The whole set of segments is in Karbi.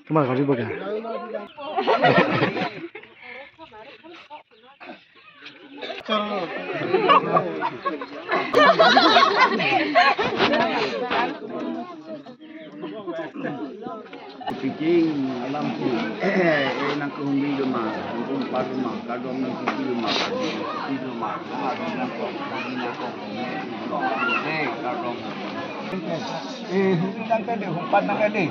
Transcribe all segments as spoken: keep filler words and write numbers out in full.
Kemar kali boga. Piking alam ku, eh, nang kehumri doma, nang kehumpa doma, kardom nang kiki doma, kiki doma, nang kong, nang kong, eh, kardom. Eh, humri nang kali, humpa nang kali.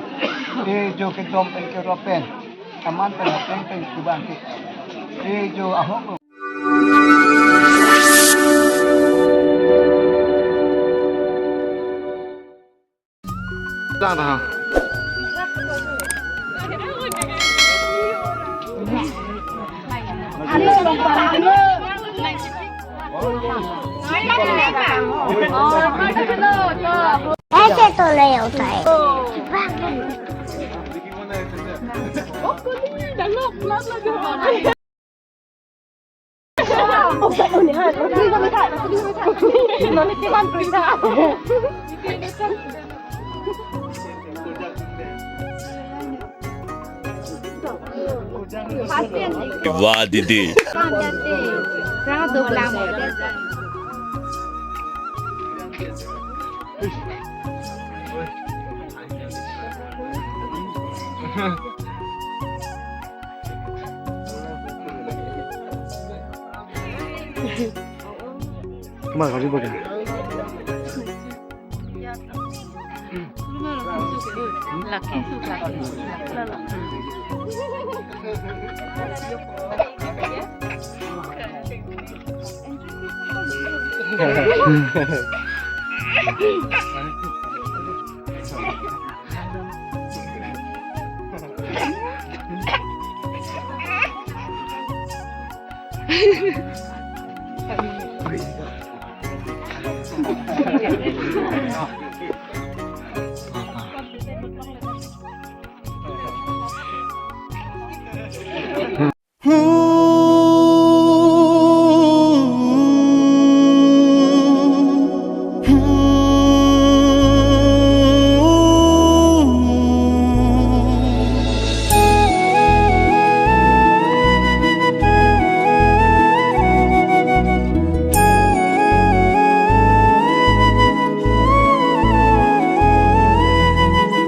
Eh, jo kedom pen kerop pen. Aman pen, pen, pen, kubang ke. Eh, jo ahok lo. Lang dah. ऐसे तो नहीं होता है। Wah, didi. Kemar kali boga.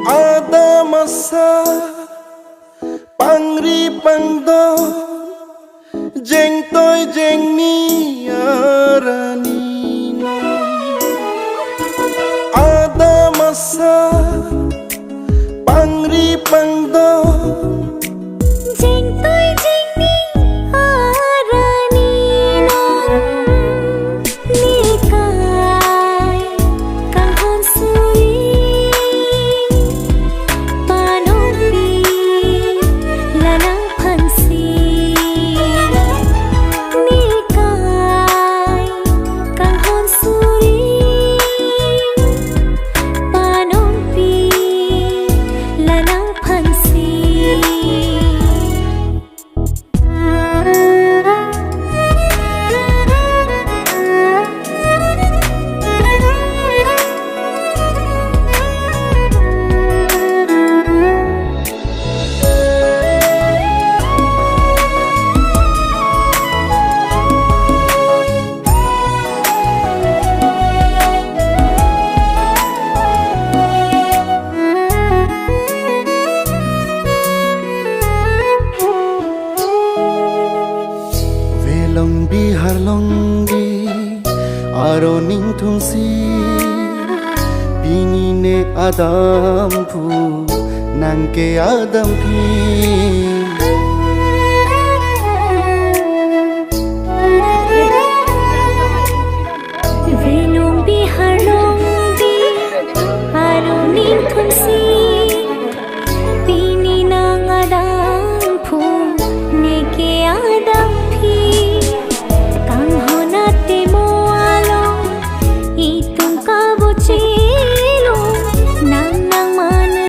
Adam asar pangri pangdon, jengtoi jengni arani non. Adam asar pangri pangdon, jengtoi jengni arani non. Nekai kanghon suri, panongpi la nangphansi. Nekai kanghon suri, panongpi la nangphansi. Velong Bihar longri aron ingthumsi, pini ne Adam phu nang ke Adam phi. Velong Bihar longri aron ingthumsi, pini nang Adam phu neke Adam phi. Kanghon atemo along itum kabuchilo, nang nangman.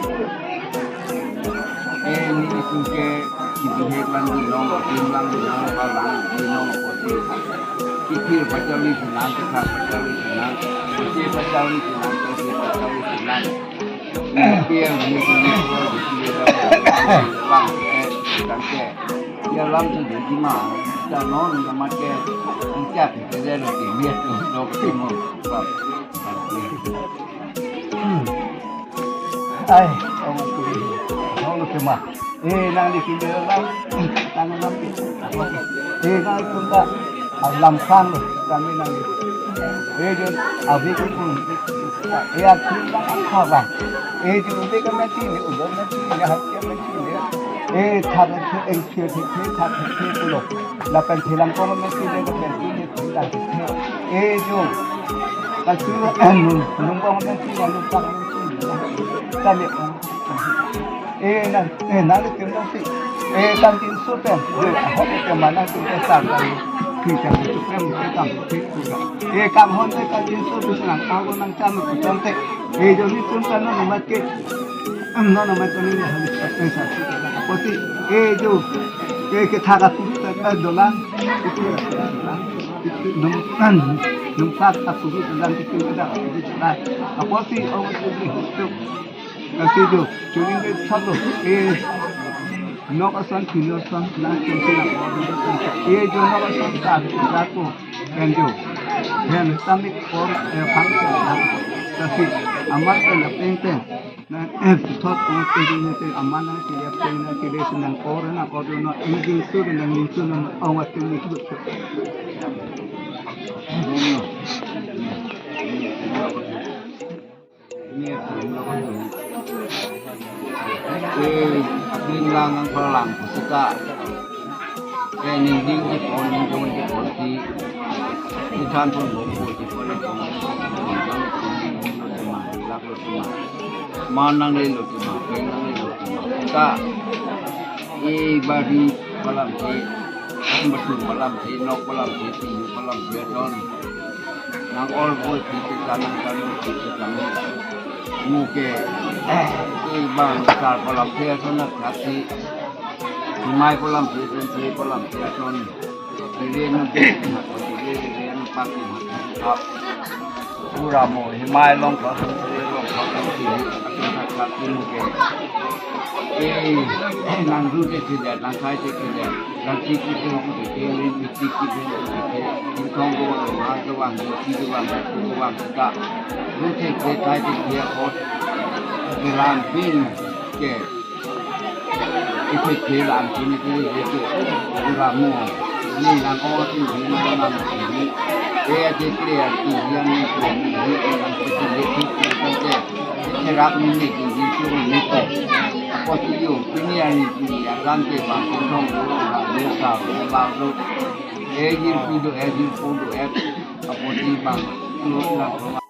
Eh, nelitum ke kibihek lang binong, kim lang binong, ba lang binong apotsi, kithir pacharli sinang, kethak pacharli sinang, kose pacharli sinang, kose pacharli sinang. Kiyang ni kini ko di kini lang, eh, tangke. Ya lam tu di ma, ta non na ma ke, ang chat ke de lo ti miet lo lo ke mo. Ai, ong tu, ong tu ma. Eh, nangli kini lang, tang lam ti. Eh, nangtum ta, ah, lam sang lo, kami nangli. Eh, jo, abi ko pun. Eh, aku lang ang khawa. Eh, jo, abi ka mati ni, udah mati ni, hati mati ni. Eh, thar thar, eh, thar thar, thar thar, thar lo. Lapen thelang kong mati ni, lapen ti ni, thar thar. Eh, jo. Kasu, eh, nung, nung kong mati ni, nung kong mati ni. Kami, oh. Eh, nang, eh, nangtum dong si. Eh, kangjinso pen. Eh, ahok ke mana tum ke sang kan. Ki kangjinso pen ke kam si. Eh, kanghon ke kangjinso pen nang, kanghon nang cham pen te. Eh, jo nelitum kan non mat ke. Am non mat ke ni hal eh sa si. Apotsi, eh, jo. Eh, kethak atum ta dolang. Itu dolang. Itu nung kan. Nung kethak atum dolang itu dolang. Apotsi, oh, itu. Lasi jo, chuning ke sab lo, eh, nok ason, pini ason, nang chengsi nang order, eh, jo nok ason ta, ta ko, pen jo, pen tamik or, eh, function, lasi, amat pen, pen, pen, nang, eh, thot, eh, pen, pen, pen, amat nang, kile, pen, nang, kile, nang order, nang order, nang engine sur, nang engine sur, nang ong atum ni. Eh, ning lang ang palang pusita. Eh, ning ding di pon, ning dong di pon ti. Di than pon bom po di pon di pon. Manang le lo ti ma, peng nang le lo ti ma. Kita, eh, bari palam ti, masur palam ti, nok palam ti, tiyu palam ti, ton. Nang all boy ti, ti, nang kan ti, ti, nang. Muke, eh, bang sar palam ti, ton, na kasi. Mai palam ti, ton, ti palam ti, ton. Rere nang ti, na kasi, rere, rere nang pati, na. Pura mo, himai long thok, long thok, long thok, long thok, long thok, long thok, long thok. Eh, nang du te kile, nang khai te kile, nang ti ki te ki te, nang ti ki te ki te, nang thong ko wang, ha ko wang, ki ko wang, ko wang, ka. Du te kile, khai te kile, ko. Bilang pin ke. Isi ke lam sini ke isi ke. Ura mo. Ni nang o ti ni nang nang ti ni. Ke aje ke ya ti ya ni ko ni ni nang ti ni ti ni ko ke. Ke rap ni ni ti ni tu ni ko. Ko ti yo ti ni ya ni ti ya kan ke ba ti dong ko ha ni sa ko ba ko. E ji pi do e ji pu do e. Ko ti ba. Lo la ko.